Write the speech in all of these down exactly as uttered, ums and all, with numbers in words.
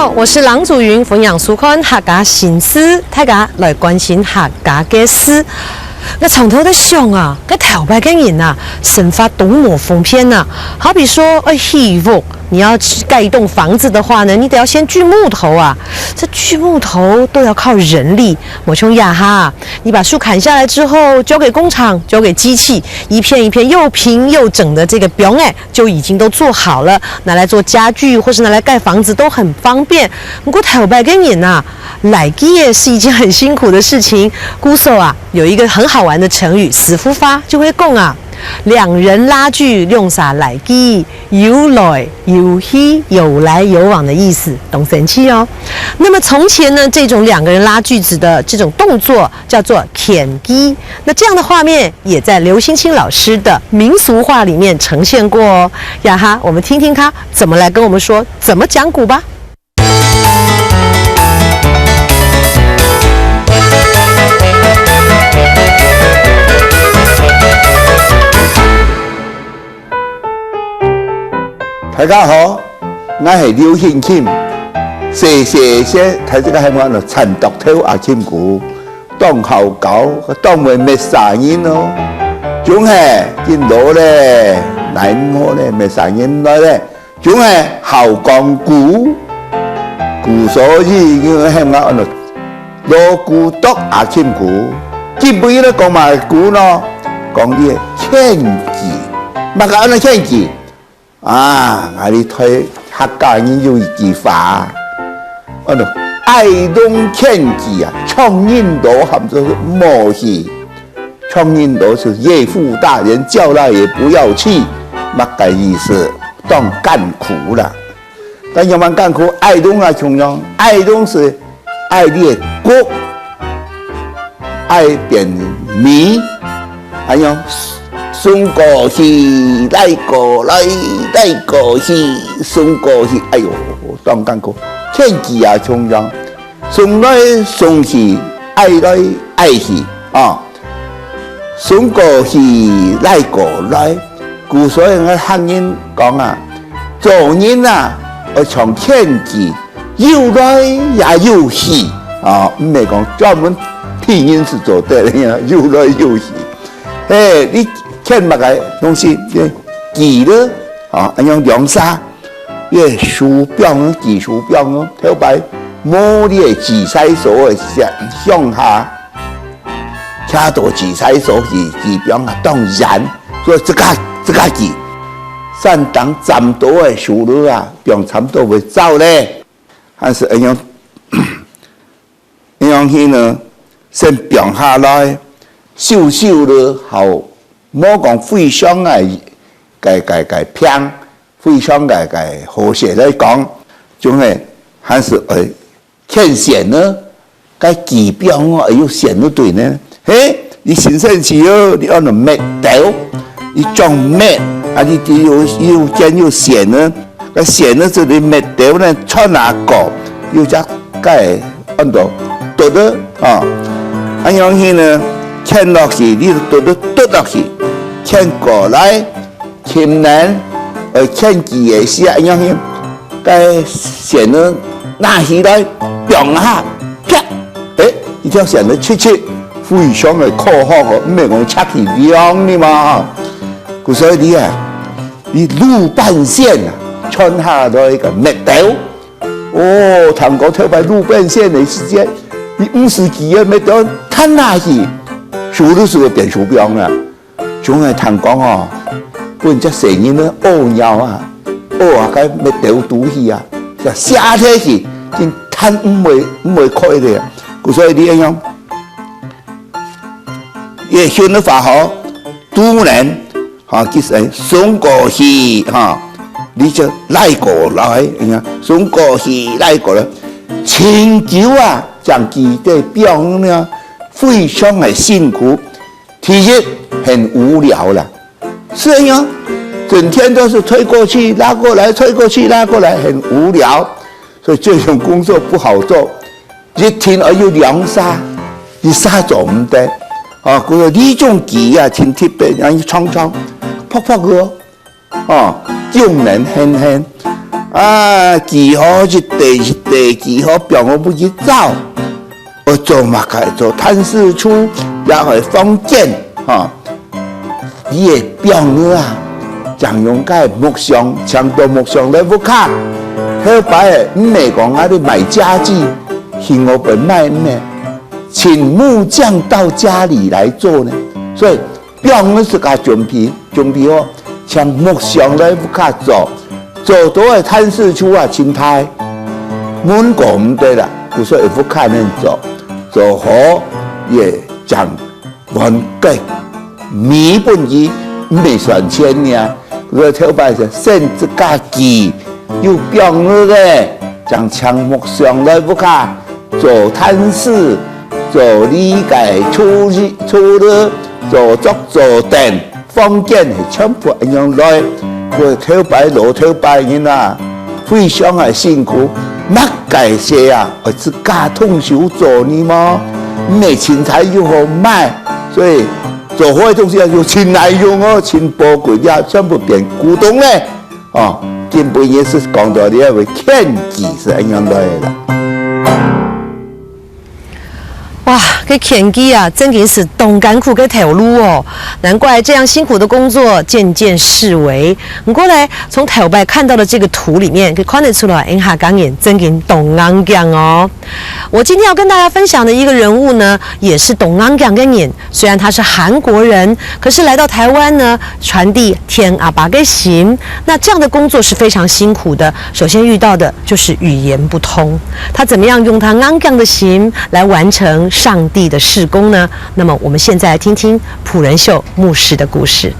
我是郎祖筠，分享收看客家新事，大家來關心客家个事。𠊎常透在想啊，該頭擺个人啊，生活多麼方便啊！好比說，愛起屋，你要蓋一棟房子的話呢，你得要先鋸木頭啊，這鋸木頭都要靠人力。無像這下，你把樹砍下來之後，交給工廠，交給機器，一片一片又平又整的這個枋仔，就已經都做好了，拿來做家具，或是拿來蓋房子都很方便。毋過頭擺个人啊，拉鋸仔是一件很辛苦的事情。故所啊，有一個很好玩的成語，師傅話就會講啊，兩人拉鋸，兩儕拉鋸，有來有去，有來有往的意思，當生趣哦。那麼從前呢，這種兩個人拉鋸子的這種動作叫做牽鋸。那這樣的畫面也在劉興欽老師的民俗畫裡面呈現過哦。這下，我們聽聽他怎麼來跟我們說，怎麼講古吧。大家好，𠊎係劉興欽。細細時，大自家喊𠊎做田垤頭阿欽牯，當好搞，當會搣沙人哦。總係，緊老咧，耐毋好咧，搣沙人來咧，總係好講古。故所以，佢喊𠊎安到老牯垤阿欽牯。今晡日咧講麼个古呢？講這牽鋸。麼个安到牽鋸？ 啊，𠊎俚大客家人有一句話，安到矮洞牽鋸啊，像人多喊做無去，像人多係岳父大人叫了也不要去，麼个意思？當艱苦啦。但仰般艱苦，矮洞啊共樣，矮洞係 愛這个穀，愛變米，恁樣送過去，拉過來，拉過去，送過去，哎喲，當艱苦。牽鋸啊共樣，送來送去，愛來愛去啊。 送過去，拉過來。故所以𠊎客人講啊，做人啊，愛像牽鋸，有來也有去啊，毋係講專門替人係做得个，有來有去。嘿，你牽麼个東西，這鋸咧，啊，恁樣兩儕，這樹枋哦，鋸樹枋哦，頭擺無這鋸篩所个鄉下， 徛到鋸篩所去，鋸枋啊當嚴，所以自家自家鋸。山頂斬到个樹仔啊，枋差毋多會燥咧，還係恁樣，恁樣去呢，先放下來，收收咧，好，莫講非常个个个个平，非常个个和諧來講，總係還係愛 牽線呢，該鋸枋哦，愛有線就對呢。嘿，你先生去哦，你愛用篾斗，你裝篾，啊，你，你有，有，有線呢，該線呢，這裡篾斗呢，穿啊過，有隻該安到，垤仔，啊，恁樣去呢，牽落去，你就垤仔垤落去，牽過來， 牽呢，呃，牽鋸个時啊，仰般，該線仔拿起來，摃下，啪！欸，一條線仔直直，非常个科學哦，毋係講直去量个嘛。故所以你啊，你路半線啊，穿下來一個篾斗，哦，聽講頭擺路半線个時節，你毋使鋸个篾斗，攤下去，樹仔就會變樹枋啊。 總係聽講哦，分這細人仔屙尿啊，屙啊該篾斗肚去啊，就瀉忒去，緊攤毋會，毋會開个。故所以你愛用，也訓个話吼，肚呢，吼，其實送過去，吼，你就拉過來，你看，送過去，拉過來，盡久啊，正鋸得枋呢，非常个辛苦。 第一，很無聊啦。是呀，整天都是推過去、拉過來、推過去、拉過來，很無聊。所以這種工作不好做，一定愛有兩儕，一儕做毋得。啊，故所以這種鋸啊，盡特別，恁樣長長、薄薄个哦。 哦，功能很很。啊，幾何一垤一垤，幾何放好分佢走。愛做麼个？做攤屍處，也愛放監，吼。佢个放仔啊，正用該木匠，請到木匠來屋下。頭擺毋係講啊，你買家具，去外背買，毋係，請木匠到家裡來做呢。所以 放仔自家準備，準備好，請木匠來屋下做，做到个攤屍處啊，盡大。門過毋得啦，故所以屋下恁做，做好也將碗筷米分佢，毋係算錢呢。故所頭擺係先自家寄，有放仔个，正請木匠來屋下 做攤屍，做這个處理，處理，做桌做凳，放監係全部恁樣來。故所頭擺老頭擺人啊，非常个辛苦，麼个事啊，愛自家動手做呢嘛，毋係凊彩又好買，所以做好个東西啊，又盡耐用哦，盡寶貴，也全部變古董咧。 哦，今晡日係講到這位綴寄係恁樣來个啦。哇，這綴寄啊，真經係當艱苦个頭路哦。難怪這樣辛苦的工作漸漸式微。毋過呢，從頭擺看到的這個圖裡面，可以看得出來，𫣆客家人真經當硬頸哦。我今天要跟大家分享的一個人物呢，也是當硬頸个人。 雖然他是韓國人，可是來到台灣呢，傳遞天阿爸个心。那這樣的工作是非常辛苦的。首先遇到的就是語言不通，他怎麼樣用他硬頸的心來完成上帝的事工呢？那麼我們現在來聽聽朴仁秀牧師的故事。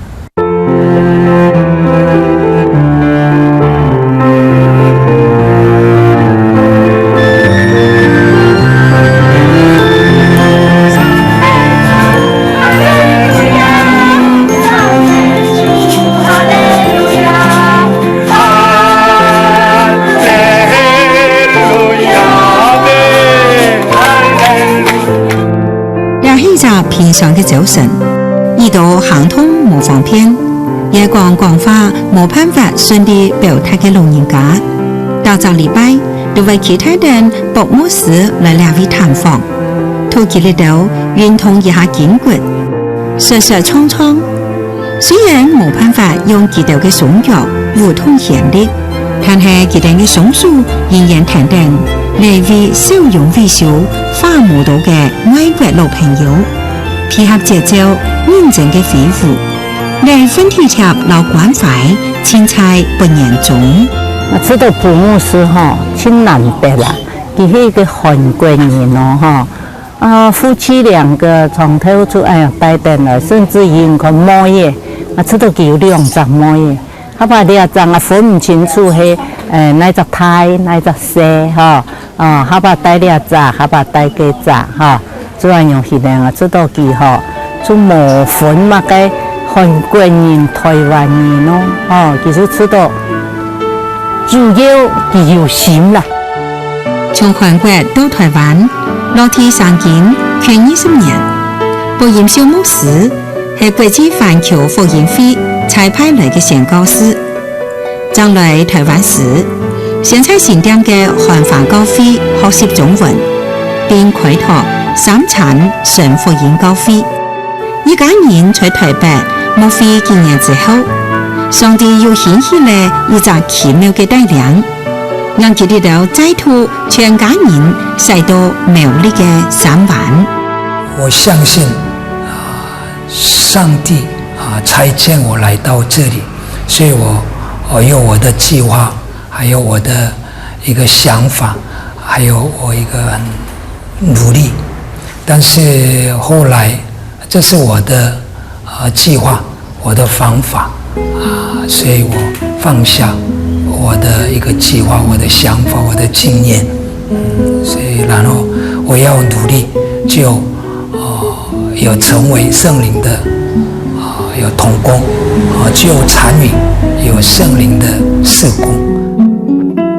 這係一隻平常个朝晨，遇到行動無方便，也講講話無辦法順利表達个老人家，逐隻禮拜都會期待等博牧師來這位探訪，渡佢兜運動一下筋骨，說說唱唱。雖然無辦法用佢兜个雙腳舞動旋律， 但係佢兜个雙手仍然跈等這位笑容微笑、花無多个外國老朋友，配合節奏認真个揮舞，這份體貼摎關懷盡在不言中。𠊎知道朴牧師吼，盡難得啦，佢係一個韓國人哦，吼，啊，夫妻兩個從頭出，哎呀，帶等來，甚至於你看妹仔，啊，知道佢有兩隻妹仔， 下把這隻啊分毋清楚係，呃，哪隻大，哪隻細，吼。哦，下把戴這隻，下把戴該隻，吼。這樣樣去呢，知道佢吼，就無分麼个韓國人、台灣人咯，吼，佢就知道，主要佢有心啦。從韓國到台灣，落地生根近二十年，博仁秀牧師 係國際環球福音會差派來个宣教師。正來台灣時，先在新店个漢華教會學習中文，並開拓三層神福音教會。一家人在台北牧會幾年之後，上帝又興起了一隻奇妙个帶領，讓佢兜再度全家人徙到苗栗个三灣。我相信，啊， 上帝，啊，差遣我來到這裡，所以我，我有我的計劃，還有我的一個想法，還有我一個很努力。但是後來，這是我的，呃，計劃，我的方法，啊，所以我放下我的一個計劃，我的想法，我的經驗，嗯，所以然後我要努力，就 呃，有成為聖靈的，呃，有同工，呃，就參與有聖靈的事工。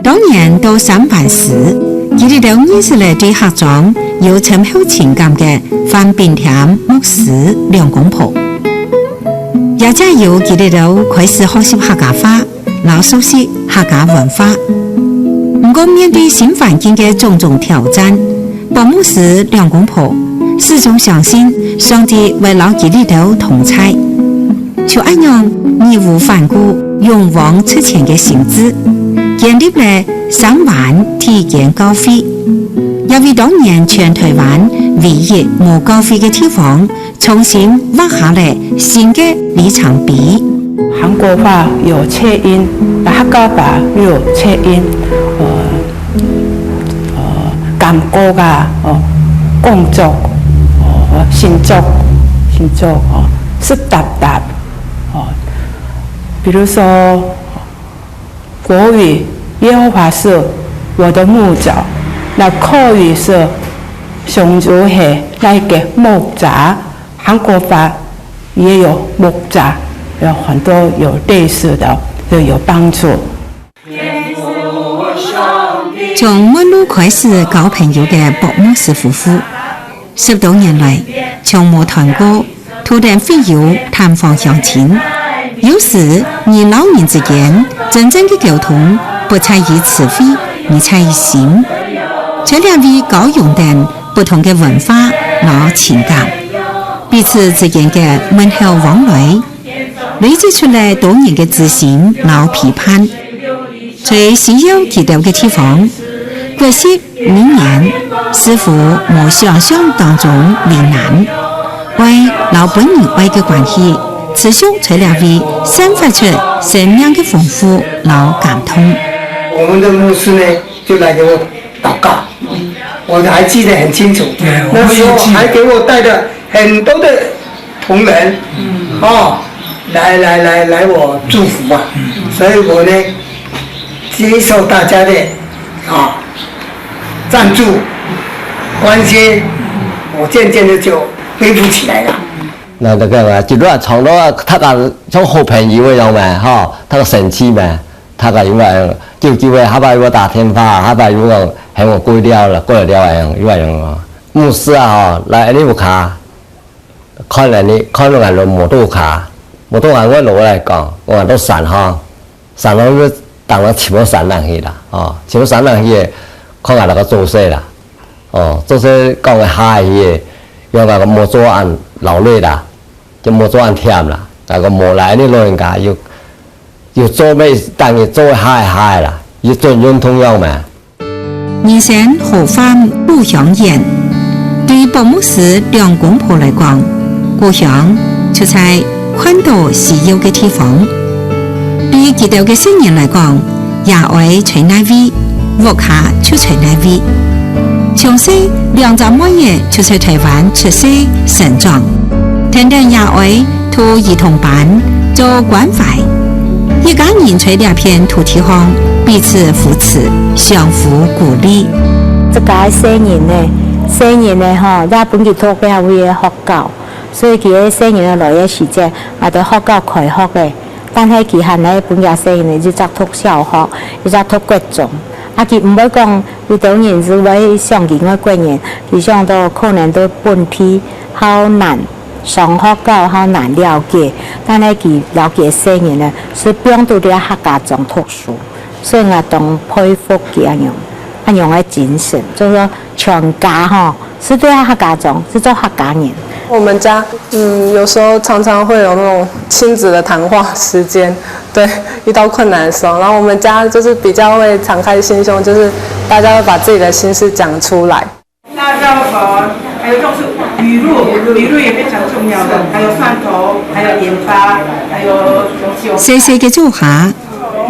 當年到三灣時，佢兜認識了對客庄有深厚情感个范炳添牧師兩公婆，也藉由佢兜開始學習客家話，摎熟悉客家文化。毋過，面對新環境个種種挑戰，博牧師兩公婆始終相信上帝會摎佢兜同在。就恁樣，義無反顧、勇往直前个心志，建立了三灣第一間教會，也為當年全台灣唯一無教會个地方 重新畫下了新个里程碑。韓國話有切音，那客家話又有切音，呃，呃，感覺啊，哦，工作，哦，新作，新作，哦，濕答答，哦，比如說， 國語，耶和華是我的牧者，那客語是上主係𠊎个牧者，韓國話也有牧者，有很多有類似的，就有幫助。從門路開始交朋友个博牧師夫婦，十多年來，從無斷過 都同會友探訪鄉親。有時，人摎人之間真正个溝通，不在於詞彙，而在於心。在這位交融等不同个文化摎情感，彼此之間个問候往來，累積出來多年个知心摎陪伴。 在需要佢兜个地方，國際語言似乎無想像當中為難，愛摎分人愛个關係，持續在這位散發出生命个豐富摎感動。我們的牧師呢，就來給我禱告，我還記得很清楚，對，那時候還給我帶了很多的 同仁，哦，來來來來，我祝福啊，所以我呢，接受大家的啊贊助、關心，我漸漸的就恢復起來了。那那个嘛，一路啊，從頭啊，大家像好朋友一樣嘛，哈，大家生气嘛，大家因为久久个，下擺有打電話，下擺有讲喊我过了，过了了，哎，有哎，牧师啊，哈，来，你有卡？ 看人呢，看到俺都摩托卡，摩托卡我落來講，我都閃哈，閃了就當然全部閃上去啦，哦，全部閃上去，看俺那个做事啦，哦，做事講个下去，用那个摩托俺勞累啦，就摩托俺忝啦，那个無來，你老人家又又做咩，等于做下下啦，又做運動樣嘛。 人生何患故鄉遠？對於博牧師兩公婆來講，故鄉就在看到需要个地方。對於佢兜个細人來講，爺哀在哪位，屋下就在哪位。從細，兩隻妹仔就在台灣出世成長，跈等爺哀 讀兒童班，做關懷。一家人在這片土地項彼此扶持，相互鼓勵。這个細人呢，細人呢吼，也分佢讀這位个學校，所以佢个細人來个時節，啊，在學校開學个，但係佢還係分佢細人呢，一隻讀小學，一隻讀國中。啊，佢毋會講 有兜人就會想佢外國人，佢想到可能到本地較難，上學校較難了解，但係佢了解細人呢，係放到這客家庄讀書，所以𠊎當佩服佢恁樣，恁樣个精神，就係講全家吼，係對客家庄，係做客家人。我們家，嗯，有時候常常會有那種親子的談話時間，對，遇到困難的時候，然後我們家就是比較會敞開心胸，就是大家會把自己的心事講出來。辣椒粉，還有就是魚露，魚露也非常重要的，還有蒜頭，還有鹽巴，還有紅酒。細細个灶下，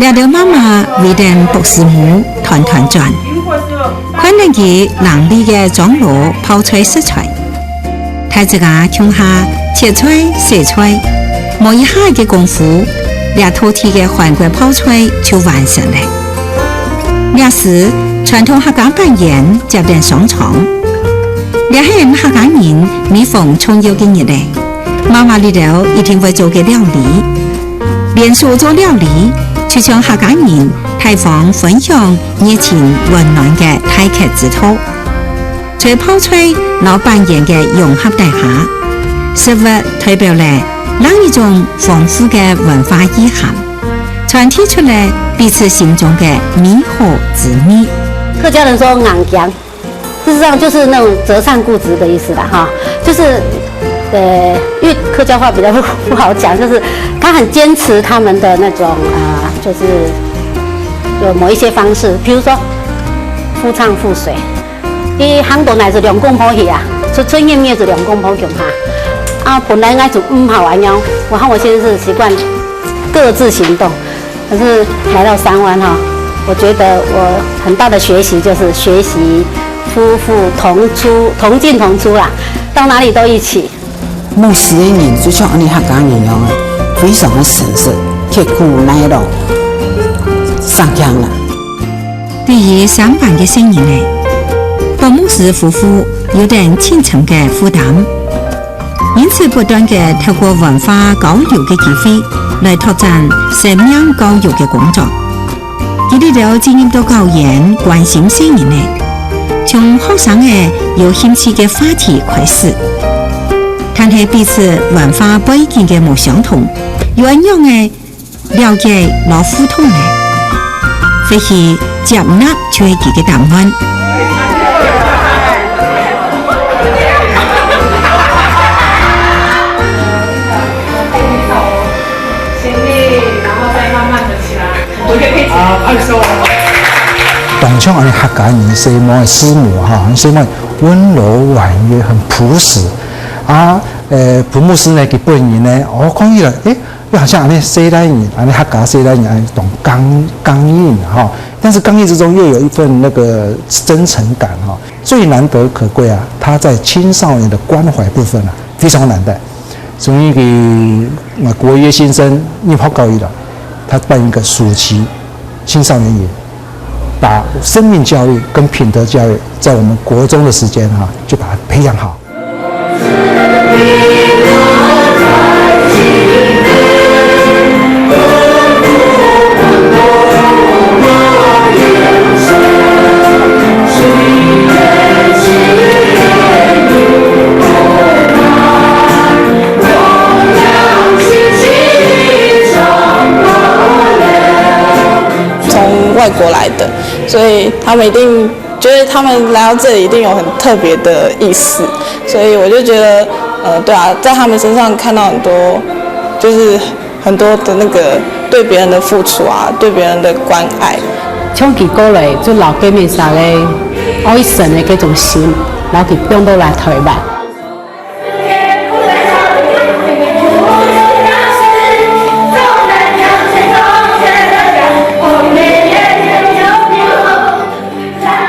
這兜媽媽圍等博師母團團轉，看等佢伶俐个張羅泡菜食材。 大自家共下切菜、洗菜，無一下个功夫，這道題个韓國泡菜就完成了。這時，傳統客家粄圓接等上桌，這係客家人每逢重要个日仔，媽媽這兜一定會做个料理。連手做料理，就像客家人大方分享、熱情溫暖个大客之道。 在泡菜摎粄圓个融合底下，食物代表了另一種豐富个文化意涵。傳遞出來彼此心中个美好滋味。客家人說硬頸，事實上就是那種擇善固執的意思啦，哈，就是呃，因為客家話比較不不好講，就是他很堅持他們的那種啊、呃，就是有某一些方式，比如說夫唱婦隨。 佢行到哪就兩公婆去啊，出出入入就兩公婆共下。啊，本來應該就毋好恁樣，我和我先生是習慣各自行動，可是來到三灣哈，我覺得我很大的學習就是學習夫婦同出同進同出啦，到哪裡都一起。 牧師个人就像恁呢客家人樣啊，非常个誠實、刻苦耐勞、上進啦。對於三灣个細人仔，博牧師夫婦有等盡深个負擔，因此不斷个透過文化交流个機會，來拓展生命教育个工作。 佢兜進入到校園，關心細人仔，從學生仔有興趣个話題開始。但係彼此文化背景个無相同，又仰仔了解摎互動呢？或許接納就係佢个答案。 當像恁呢客家人細妹个師母哈，恁細妹溫柔婉約，很樸實啊。呃，博牧師呢，佢本人呢，哦，看起來，誒，又好像恁呢細倈人，恁呢客家細倈人，恁呢種剛剛硬哈。但是剛硬之中又有一份那個真誠感哈，最難得可貴啊，他在青少年的關懷部分啊，非常難得。 所以佢，呃，國一新生入學校以來，他辦一個暑期青少年營，把生命教育跟品德教育在我們國中的時間哈，就把它培養好。 从外国来的，所以他们一定觉得他们来到这里一定有很特别的意思，所以我就觉得，呃，对啊，在他们身上看到很多，就是很多的那个对别人的付出啊，对别人的关爱。長期過來，就摎該面儕个愛神个該種心，摎佢放到來台灣。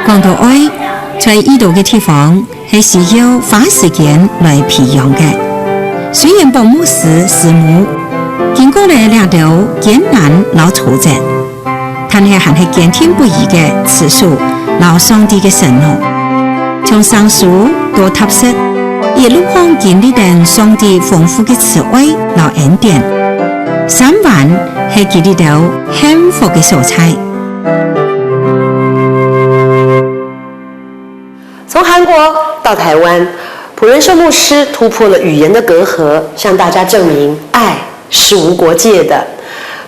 講到愛，在已多个地方係需要花時間來培養个。雖然博牧師、師母經過了這兜艱難摎挫折， 但係還係堅定不移个持守摎上帝个承諾。從生疏到踏實，一路項經歷等上帝豐富个慈愛摎恩典。三灣係佢兜幸福个所在。 從韓國到台灣，朴仁壽牧師突破了語言的隔閡，向大家證明愛是無國界的。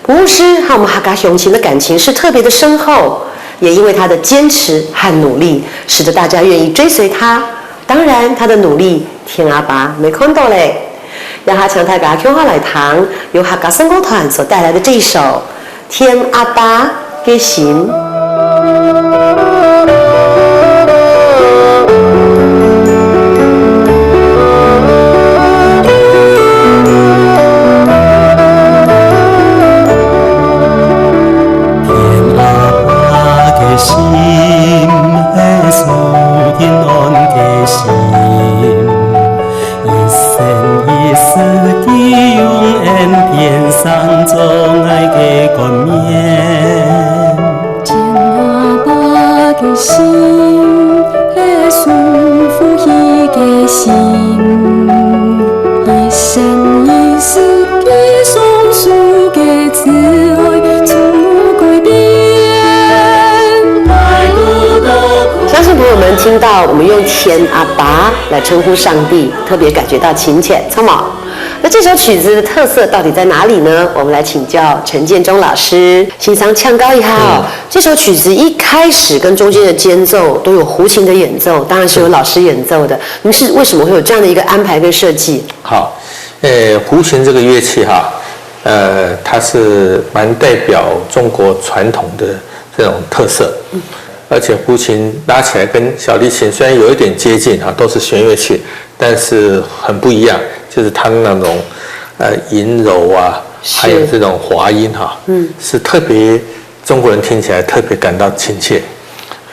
朴牧師和我們客家鄉親的感情是特別的深厚，也因為他的堅持和努力，使得大家願意追隨他。當然，他的努力，天阿爸無看到咧。這下請大家共下來聽，由客家聖歌團所帶來的這一首 天阿爸个心。 相信朋友們聽到我們用天阿爸來稱呼上帝，特別感覺到親切，著無？这首曲子的特色到底在哪里呢？我们来请教陈建中老师。先生，请教一下哦，嗯。这首曲子一开始跟中间的间奏都有胡琴的演奏，当然是有老师演奏的。你是为什么会有这样的一个安排跟设计？好，呃，胡琴这个乐器哈，呃，它是蛮代表中国传统的这种特色。嗯。而且胡琴拉起来跟小提琴虽然有一点接近哈，都是弦乐器，但是很不一样，就是它那种，呃，阴柔啊，是。还有这种滑音哈，嗯。是特别中国人听起来特别感到亲切。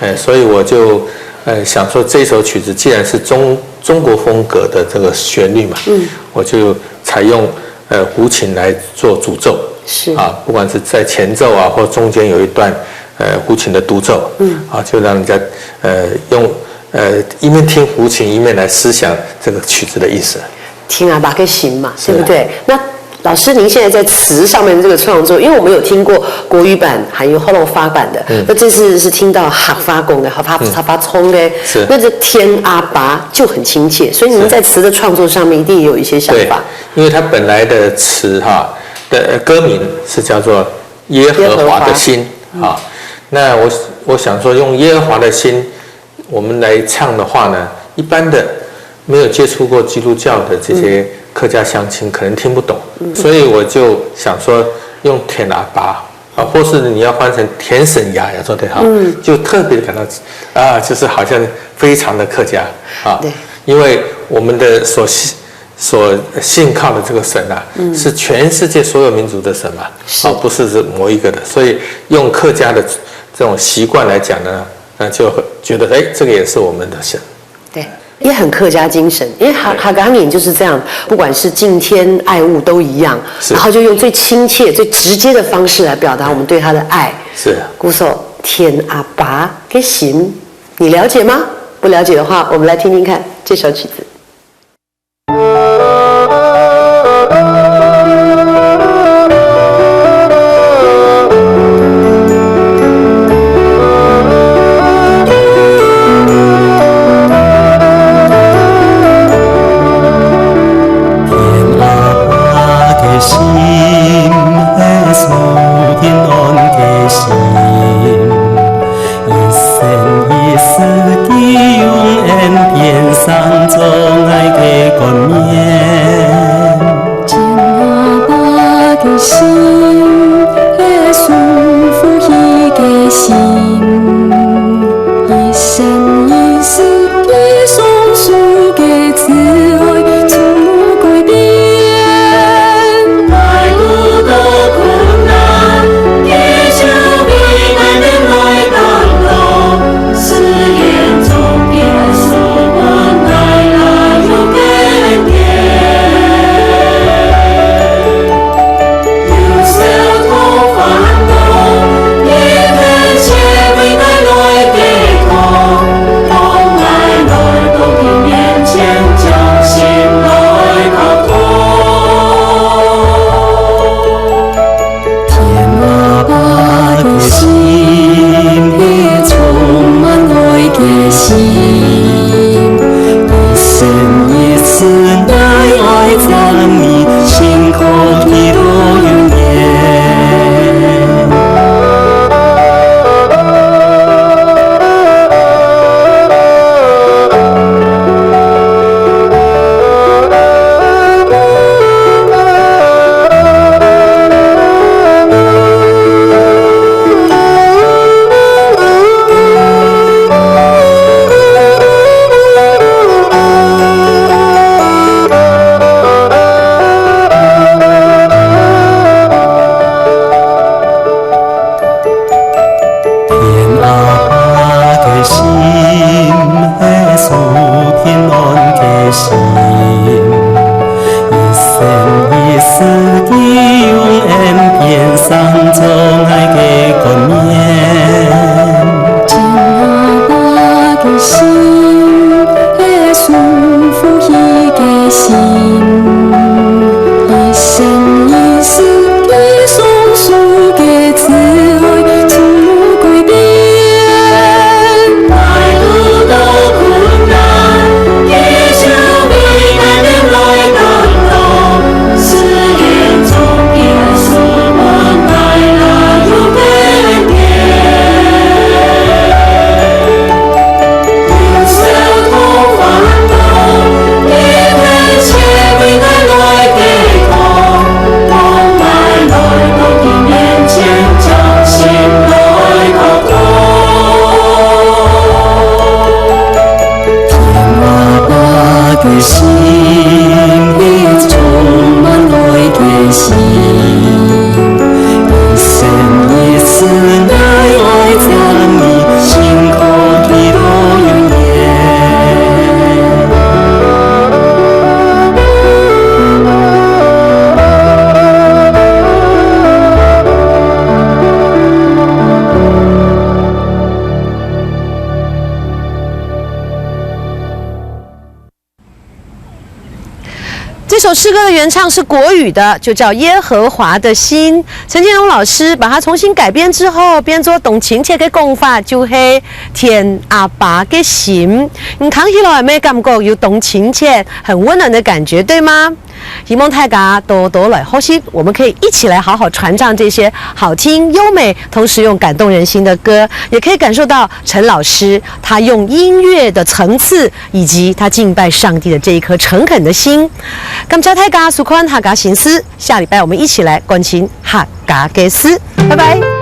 哎，所以我就，呃，想说这首曲子既然是中，中国风格的这个旋律嘛，嗯。我就采用，呃，胡琴来做主奏。是。啊，不管是在前奏啊，或中间有一段，呃，胡琴的独奏，嗯。啊，就让人家，呃，用，呃，一面听胡琴，一面来思想这个曲子的意思。听阿爸个心嘛，是。对不对？那老师，您现在在词上面这个创作，因为我们有听过国语版，还有学老话版的，嗯。那这次是听到客话讲的，客话，嗯。客话唱的，是。那这天阿爸就很亲切，所以您在词的创作上面一定也有一些想法。对，因为它本来的词哈，的，呃，歌名是叫做《耶和华的心》，耶和华，嗯。啊。那我，我想说用耶和华的心，我们来唱的话呢，一般的没有接触过基督教的这些客家乡亲可能听不懂，嗯。所以我就想说用天阿爸啊，或是你要翻成天神爷也做得好，嗯。就特别感到，啊，就是好像非常的客家啊，对。因为我们的所信，所信靠的这个神啊，嗯。是全世界所有民族的神嘛，是。啊，不是，是某一个的，所以用客家的这种习惯来讲呢，那就觉得，哎，这个也是我们的神。对，也很客家精神，因为客，对。客家人就是这样，不管是敬天爱物都一样，是。然后就用最亲切、最直接的方式来表达我们对他的爱。是。故所，天阿爸个心，你了解吗？不了解的话，我们来听听看这首曲子。这首诗歌的原唱是国语的，就叫《耶和华的心》。陈建荣老师把它重新改编之后，变作當親切个講法，就係天阿爸个心。你聽起來有沒有感覺有當親切、很溫暖的感覺，對嗎？希望大家多多來學習，我們可以一起來好好傳唱這些好聽、優美，同時又感動人心的歌，也可以感受到陳老師他用音樂的層次以及他敬拜上帝的這一顆誠懇的心。感謝大家收看客家新詩，下禮拜我們一起來關心客家个事，拜拜。